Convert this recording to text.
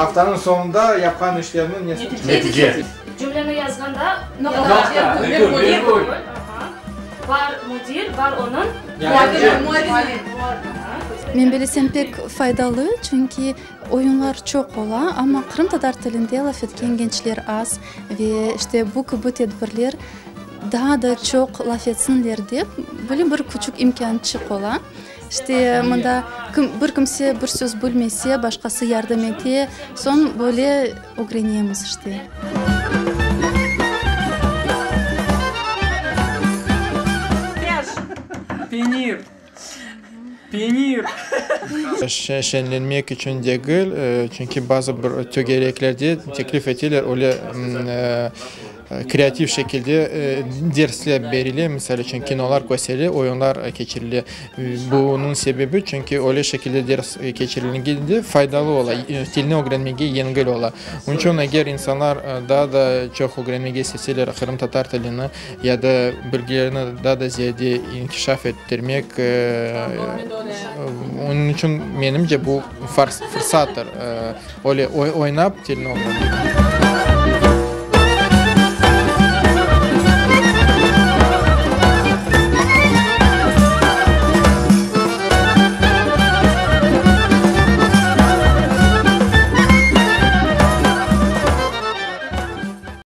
Aftanıñ soñunda yapqan işlerniñ nesi? Netice. Cümleni yazğanda Noqta, virgül, virgül. Bar müdir, bar onıñ. Muavini. Men bilesem, pek faydalı, çünki oyunlar çoq ola, amma qırımtatar tilinde laf etken gençler az ve işte bu kibi tedbirler daa da çoq laf etsinler dep, böyle bir küçük imkânçıq ola. İşte, mında kim, bir kimse bir söz bilmese, başqası yardım ete, soñ böyle ögrenemiz, işte. Penir. Penir. Şeñlenmek içün degil, çünki bazı bir tögereklerde teklif eteler, öyle Kreativ şekilde dersler berile, misal içün, kinolar kösterile, oyunlar keçirile. Bunıñ sebebi, çünki öyle şekilde ders keçirilgende faydalı ola, tilni ögrenmege yengil ola. Onıñ içün, eger insanlar daa da çoq ögrenmege isteseler qırımtatar tilini ya da bilgilerini daa da ziyade inkişaf ettirmek, onıñ içün, menimce, bu fırsattır, öyle oynap tilni ögrenmek.